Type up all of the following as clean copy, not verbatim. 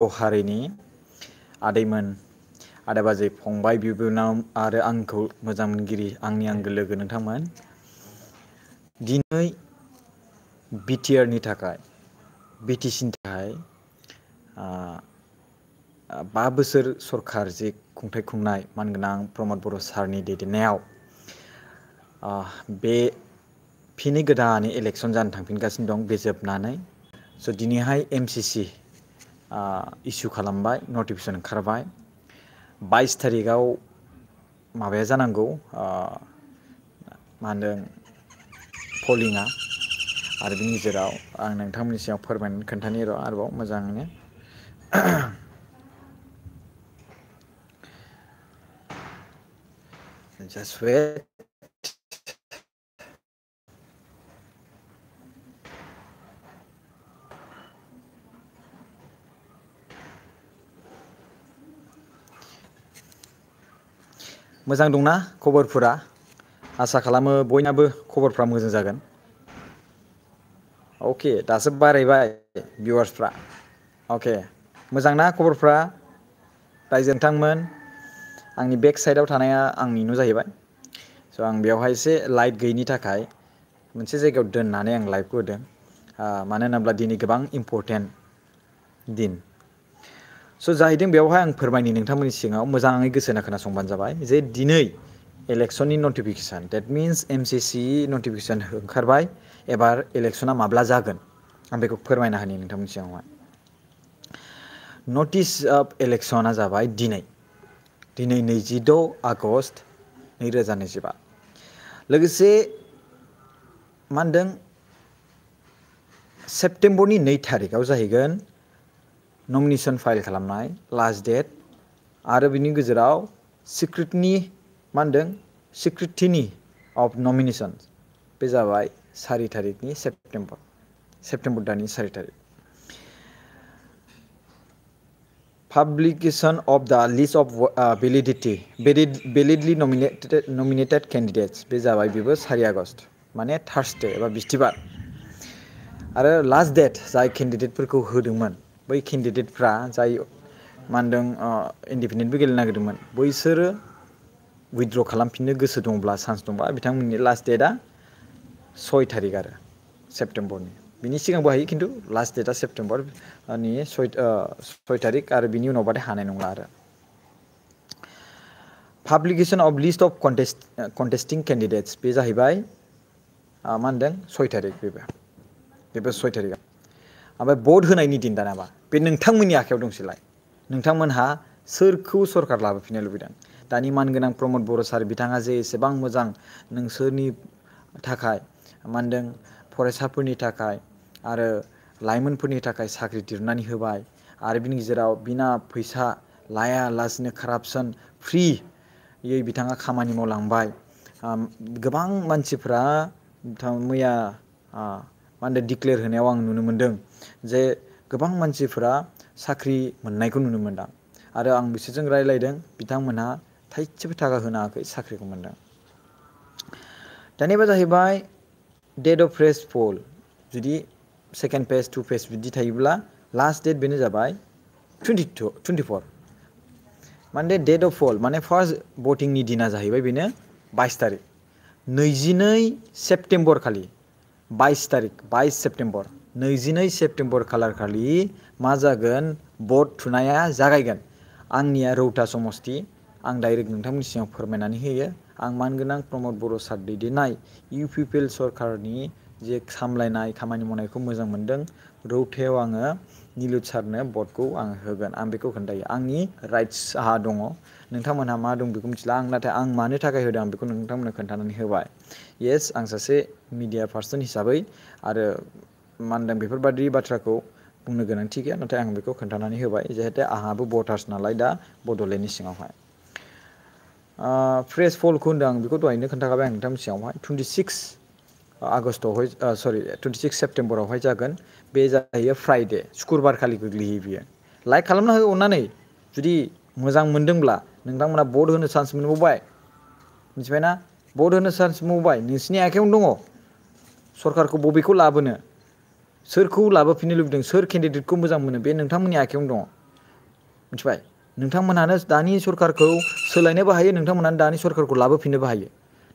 हारिनि आदैमोन आदा बाजै फंबाय बिबोनां आरो आंखौ मोजां मोनगिरि आंनि आंगो लोगो नोंथांमोन दिनै BTR नि थाखाय BTC नि थाखाय 5 बोसोर सरकार जे खुंथाय खुंनाय मानगोनां प्रमद बर' सारनि दैदेननायाव बे फिनै गोदानै इलेक्सन जानो थांफिनगासिनो दं बे जोबनानै स' दिनैहाय MCC इसु खालामबाय नटिफिकेसन ओंखारबाय 22 थारिखआव माबाया जानांगौ मा होनदों पलिंआ आरो बिनि गेजेराव आं नोंथांमोननि सिगाङाव फोरमायनानै खोन्थानि र' आरोबाव मोजाङैनो just wait मोजां दंना खबरफोरा आसा खालामो बयनाबो खबरफ्रा मोजां जागोन अके दासो बारायबाय भिउवार्सफ्रा अके मोजांना खबरफ्रा रायजो नोंथांमोन आंनि बेक साइडआव थानाया आंनि न' जाहैबाय स' आं बेवहाय एसे लाइट गैयिनि थाखाय मोनसे जायगायाव दोननानै आं लाइभखौ होदों मानो होनोब्ला दिनै गोबां इम्परटेन्ट दिन स' जाहैदों बेवहाय आं फोरमायनि नोंथांमोननि सिगाङाव मोजाङै गोसो होना खोनासंबानो जाबाय जे दिनै इलेक्सननि notification date means MCC notification ओंखारबाय एबार इलेक्सना माब्ला जागोन आं बेखौ फोरमायना होनि नोंथांमोननि सिगाङावहाय नटिस अफ इलेक्सना जाबाय दिनै 26 आगष्ट 2025 लोगोसे मा होनदों सेप्तेम्बरनि 2 थारिखआव जाहैगोन नमिनेसन फाइल खालामनाय लास्ट डेट आरो बिनि गेजेराव सिक्रेटनि मा होनदों सिक्रेटिनि अफ नमिनेसन बे जाबाय 4 थारिखनि सेप्तेम्बर दाननि 4 थारिख Publication of the list of validly nominated candidates बे जाबाय बेबो 4 आगष्ट माने थार्सडे एबा बिस्थिबार आरो लास्ट डेट जाय केन्डिडेटफोरखौ होदोंमोन बै केन्डिडेटफ्रा जाय मा होनदों इन्डिपेन्डेन्टबो गेलेनो नागिरदोंमोन बैसोरो उइथड्र खालामफिननो गोसो दंब्ला चान्स दंबा बिथांमोननि लास्ट डेटआ 6 थारिख आरो सेप्तेम्बरनि बिनि सिगांबो हायो खिन्थु लास्ट डेटआ सेप्तेम्बरनि 6 थारिख आरो बिनि उनावबाथाय हानाय नंला आरो पाब्लिकेसन अफ लिस्ट अफ कन्टेस्टिं केन्डिडेट्स बे जाहैबाय मा होनदों 6 थारिख बेबो 6 थारिखआव ओमफ्राय भट होनायनि दिन दानाबा बे नोंथांमोननि आखायाव दंसैलाय नोंथांमोनहा सोरखौ सरकार लाबोफिननो लुबैदों दानि मानगोनां प्रमद बर' सार बिथाङा जे एसेबां मोजां नोंसोरनि थाखाय मा होनदों फरायसाफोरनि थाखाय आरो लाइमोनफोरनि थाखाय साख्रि दिहुननानै होबाय आरो बिनि गेजेराव बिना फैसा लायालासिनो कारापसन फ्रियै बिथाङा खामानि मावलांबाय गोबां मानसिफ्रा मैया मा होनदों डिक्लेयार होनायाव आं नुनो मोनदों जे गोबां मानसिफोरा साख्रि मोननायखौ नुनो मोनदों आरो आं बिसोरजों रायज्लायदों बिथांमोनहा थाइसेबो थाखा होनाङाखै साख्रिखौ मोनदों दानिया जाहैबाय डेट अफ फ्रेश पल जुदि सेकेन्ड फेज 2 फेज बिदि थायोब्ला लास्ट डेट बेनो जाबाय 24 माने डेट अफ पल माने फार्स्ट भटिंनि दिना जाहैबाय बेनो 22 थारिख 22 सेप्तेम्बर खालि 22 सेप्तेम्बर 22 सेप्तेम्बर खालार खालि मा जागोन भट थुनाया जागायगोन आंनिया रौता समस्ति आं डाइरेक्ट नोंथांमोननि सिगाङाव फोरमायनानै होयो आं मानगोनां प्रमद बर' सार दैदेननाय UPPL सरकारनि जे सामलायनाय खामानि मावनायखौ मोजां मोनदों रौतायाव आङो निलुत सारनो भटखौ आं होगोन आं बेखौ खोन्थायो आंनि राइट्सहा दङ नोंथांमोनहा मा दं बेखौ मिथिला नाथाय आं मानो थाखाय होदों आं बेखौ नोंथांमोननो खोन्थानानै होबाय येस आं सासे मिडिया पार्सन हिसाबै आरो मा होनदों बेफोरबादि बाथ्राखौ बुंनो गोनांथि गैया नाथाय आं बेखौ खोन्थानानै होबाय जिहेतु आंहाबो भटार्स नालाय दा बड'लेण्डनि सिङावहाय फ्रेश पलखौ होनदों आं बेखौ दहायनो खोन्थाखाबाय आं नोंथांनि सिगाङावहाय 26 सेप्तेम्बरावहाय जागोन बे जाहैयो फ्राइडे सुक्रुबार खालि गोग्लैयो बियो लाइक खालामना हो अननानै जुदि मोजां मोनदोंब्ला नोंथांमोना भट होनो चान्स मोनबावबाय मिथिबायना भट होनो चान्स मोनबावबाय नोंसिनि आखायावनो दङ सरकारखौ बबेखौ लाबोनो सोरखौ लाबोफिननो लुबैदों सोर केन्डिडेटखौ मोजां मोनो बे नोंथांमोननि आखायावनो दङ मिथिबाय नोंथांमोनहानो दानि सरखारखौ सोलायनोबो हायो नोंथांमोनहानो दानि सरखारखौ लाबोफिननोबो हायो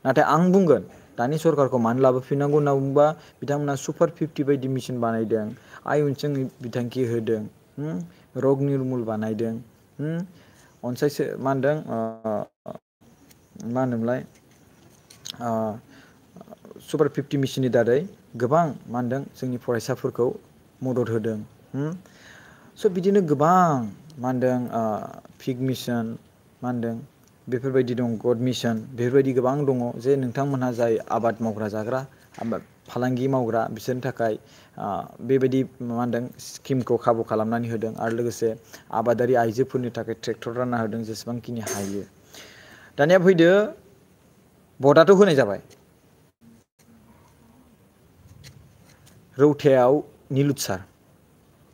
नाथाय आं बुंगोन दानि सरखारखौ मानो लाबोफिननांगौ होनना बुङोबा बिथांमोना सुपार 50 बायदि मेसिन बानायदों आइ अनसों बिथांखि होदों रग निरमुल बानायदों अनसायसो मा होनदों मा होनोमोनलाय सुपार 50 मेसिननि दारै गोबां मा होनदों जोंनि फरायसाफोरखौ मदद होदों स' बिदिनो गोबां मा होनदों पिग मिसन मा होनदों बेफोरबायदि दं गड मिसन बेफोरबायदि गोबां दङ जे नोंथांमोनहा जाय आबाद मावग्रा जाग्रा आबाद फालांगि मावग्रा बिसोरनि थाखाय बेबायदि मा होनदों स्किमखौ खाबु खालामनानै होदों आरो लोगोसे आबादारि आइजोफोरनि थाखाय ट्रेक्टर रानना होदों जेसेबांखिनि हायो दानिया फैदो भटआथ' होनाय जाबाय रौतायाव निलुत सार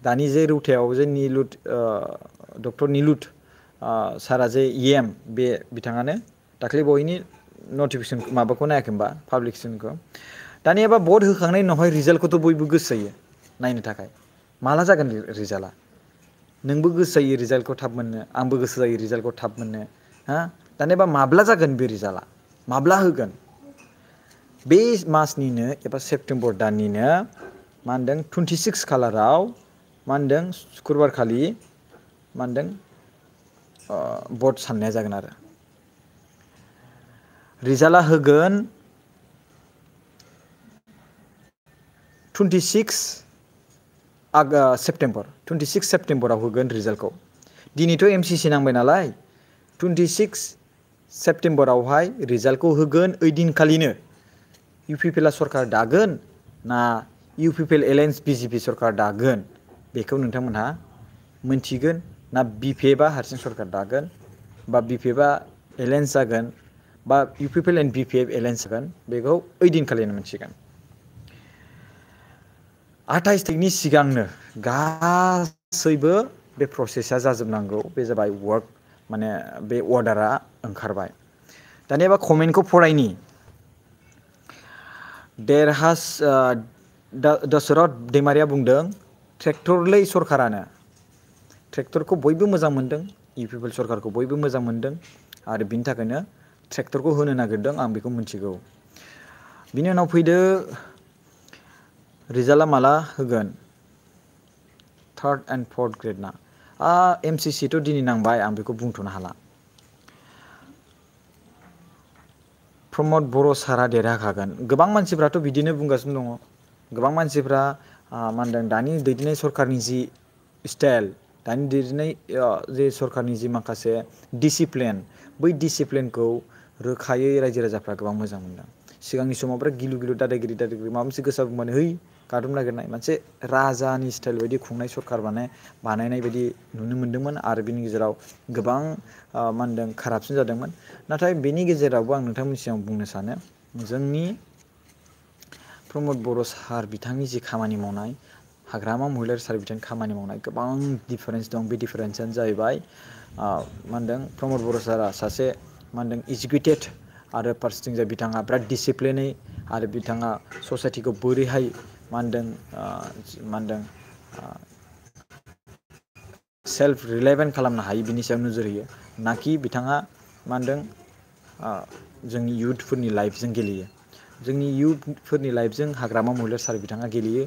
दानि जे रौतायाव जे निलुत डक्टर निलुत सारा जे EM बे बिथाङानो दाख्लै बावैनि नटिफिकेसन माबाखौ नायाखै होनबा पाब्लिकेसनखौ दानियाबा भट होखांनायनि उनावहाय रिजाल्टखौथ' बयबो गोसो जायो नायनो थाखाय माला जागोन रिजाल्टआ नोंबो गोसो जायो रिजाल्टखौ थाब मोननो आंबो गोसो जायो रिजाल्टखौ थाब मोननो हा दानियाबा माब्ला जागोन बे रिजाल्टआ माब्ला होगोन बे मासनिनो एबा सेप्तेम्बर दाननिनो मा होनदों 26 खालाराव मा होनदों सुक्रुबार खालि मा होनदों भट साननाया जागोन आरो रिजाल्टआ होगोन 26 सेप्तेम्बराव होगोन रिजाल्टखौ दिनैथ' MCC नांबाय नालाय 26 सेप्तेम्बरावहाय रिजाल्टखौ होगोन ओइदिनखालिनो UPPएलआ सरकार दागोन ना UPPएल एलायन्स BJP सरकार दागोन बेखौ नोंथांमोनहा मोनथिगोन ना BPFआ हारसिं सरकार दागोन बा BPFआ एलायन्स जागोन बा UPPएल एन्ड BPF एलायन्स जागोन बेखौ ओइदिनखालिनो मोनसिगोन 28 तारिखनि सिगांनो गासैबो बे प्रसेसा जाजोबनांगौ बे जाबाय वर्क माने बे अर्डारा ओंखारबाय दानियाबा कमेन्टखौ फरायनि देरहास दशरथ दैमारिया बुंदों ट्रेक्टरलै सरकारानो ट्रेक्टरखौ बयबो मोजां मोनदों UPPएल सरकारखौ बयबो मोजां मोनदों आरो बिनि थाखायनो ट्रेक्टरखौ होनो नागिरदों आं बेखौ मिथिगौ बिनि उनाव फैदो रिजाल्टआ माला होगोन 3rd and 4th ग्रेडना MCCथ' दिनै नांबाय आं बेखौ बुंथ'नो हाला प्रमद बर' सारा देरहाखागोन गोबां मानसिफ्राथ' बिदिनो बुंगासिनो दङ गोबां मानसिफ्रा मा होनदों दानि दैदेननाय सरकारनि जि स्टाइल दानि दैदेननाय जे सरकारनि जि माखासे डिसिप्लिन बै डिसिप्लिनखौ रोखायै रायजो राजाफ्रा गोबां मोजां मोनदों सिगांनि समाव बिराद गिलु गिलु दादागिरि माबा मोनसे गोसा बुंबानो है गादब नागिरनाय मोनसे राजानि स्टाइल बायदि खुंनाय सरकार बानायनाय बायदि नुनो मोन्दोंमोन आरो बिनि गेजेराव गोबां मा होनदों कारापसन जादोंमोन नाथाय बेनि गेजेरावबो आं नोंथांमोननि सिगाङाव बुंनो सानो जोंनि प्रमद बर' सार बिथांनि जि खामानि मावनाय हाग्रामा महिलारि सार बिथांनि खामानि मावनाय गोबां डिफारेन्स दं बे डिफारेन्सआनो जाहैबाय मा होनदों प्रमद बर' सारा सासे मा होनदों इजुकेटेड आरो फारसेथिं जाय बिथाङा बिराद डिसिप्लिनै आरो बिथाङा ससाइटिखौ बोरैहाय मा होनदों सेल्फ रिलायभेन्ट खालामनो हायो बिनि सायाव नोजोर होयो नाखि बिथाङा मा होनदों जोंनि इयुथफोरनि लाइफजों गेलेयो जोंनि इयुथफोरनि लाइफजों हाग्रामा महिलारि सार बिथाङा गेलेयो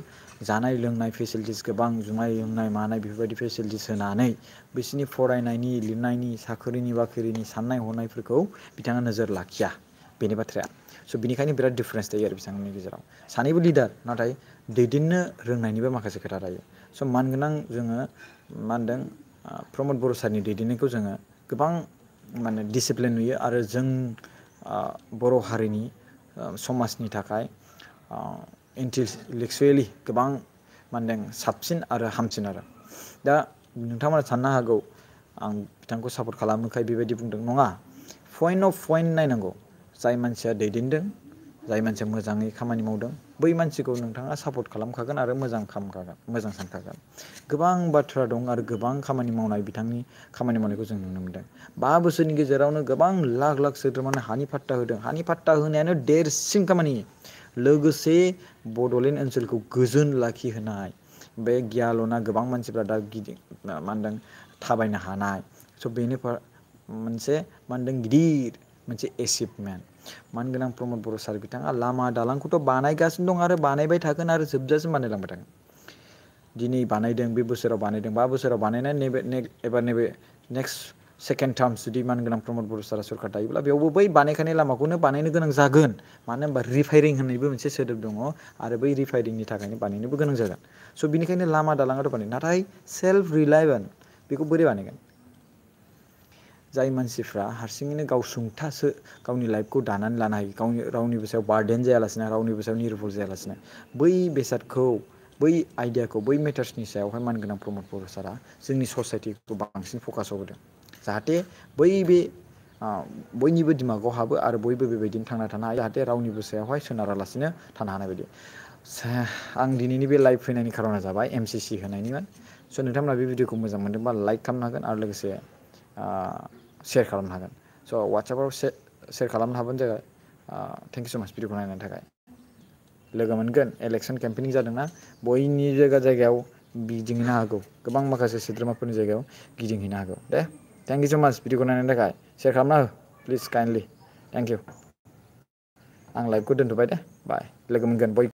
जानाय लोंनाय फेसिलिटिस गोबां जुमाय लोंनाय मानाय बेफोरबायदि फेसिलिटिस होनानै बिसोरनि फरायनायनि लिरनायनि साख्रिनि बाख्रिनि साननाय हनायफोरखौ बिथाङा नोजोर लाखिया बेनि बाथ्राया स' बिनिखायनो बिराद डिफारेन्स थायो आरो बिथांमोननि गेजेराव सानैबो लिडार नाथाय दैदेननो रोंनायनिबो माखासे खोथा थायो स' मानगोनां जोङो मा होनदों प्रमद बर' सारनि दैदेननायखौ जोङो गोबां माने डिसिप्लिन नुयो आरो जों बर' हारिनि समाजनि थाखाय इन्टेलेक्सुवेलि गोबां मा होनदों साबसिन आरो हामसिन आरो दा नोंथांमोना साननो हागौ आं बिथांखौ सापर्ट खालामोखाय बेबायदि बुंदों नङा पइन्ट अफ पइन्ट नायनांगौ जाय मानसिया दैदेनदों जाय मानसिया मोजाङै खामानि मावदों बै मानसिखौ नोंथाङा सापर्ट खालामखागोन आरो मोजां सानखागोन गोबां बाथ्रा दं आरो गोबां खामानि मावनाय बिथांनि खामानि मावनायखौ जों नुनो मोनदों 5 बोसोरनि गेजेरावनो गोबां लाख लाख सोद्रोमानो हानि फाट्टा होदों हानि फाट्टा होनायानो देरसिन खामानि लोगोसे बड'लेण्ड ओनसोलखौ गोजोन लाखिहोनाय बे गियाल'ना गोबां मानसिफ्रा दा मा होनदों थाबायनो हानाय स' बेनो मोनसे मा होनदों गिदिर मोनसे एचिभमेन्ट मानगोनां प्रमद बर' सार बिथाङा लामा दालांखौथ' बानायगासिनो दं आरो बानायबाय थागोन आरो जोबजासिम बानायलांबाय थागोन। दिनै बानायदों बे बोसोराव बानायदों 5 बोसोराव बानायनानै नैबे नेक्स्ट सेकेन्ड टार्म जुदि मानगोनां प्रमद बर' सारा सरकार थायोब्ला बेयावबो बै बानायखानाय लामाखौनो बानायनो गोनां जागोन। मानो होनबा रिफायरिं होननायबो मोनसे सोदोब दङ आरो बै रिफायरिंनि थाखायनो बानायनोबो गोनां जागोन। स' बिनिखायनो लामा दालाङाथ' बानाय नाथाय सेल्फ रिलायबोल बेखौ बोरै बानायगोन? जाय मानसिफ्रा हारसिङैनो गावसुंथासो गावनि लाइफखौ दानानै लानो हायो गावनि रावनिबो सायाव बार्डेन जायालासिनो रावनिबो सायाव निर्भर जायालासिनो बै बेसादखौ बै आइडियाखौ बै मेटार्सनि सायावहाय मानगोनां प्रमद बर' सारा जोंनि ससाइटिखौ बांसिन फकासाव होदों। जाहाथे बै बे बयनिबो दिमागाव हाबो आरो बयबो बेबायदिनो थांना थानो हायो जाहाथे रावनिबो सायावहाय सोनारालासिनो थानो हानाय बायदि। आं दिनैनि बे लाइभ फैनायनि खारना जाबाय MCC होनायनिमोन। स' नोंथांमोना बे भिडिअखौ मोजां मोनदोंबा लाइक खालामनो हागोन आरो लोगोसे शेयार खालामनो हागोन। स' वाट्सएपाव शेयार खालामनो हाबानो जाबाय। थेंक इउ स' माच भिडिअखौ नायनायनि थाखाय। लोगो मोनगोन इलेक्सन केम्पेनिं जादोंना बयनि जायगायाव गिदिंहैनो हागौ गोबां माखासे सोद्रोमाफोरनि जायगायाव गिदिंहैनो हागौ दे। थेंक इउ स' माच भिडिअखौ नायनायनि थाखाय शेयार खालामना हो प्लिज काइन्डलि थेंक इउ। आं लाइभखौ दोनथ'बाय दे बाय लोगो मोनगोन बय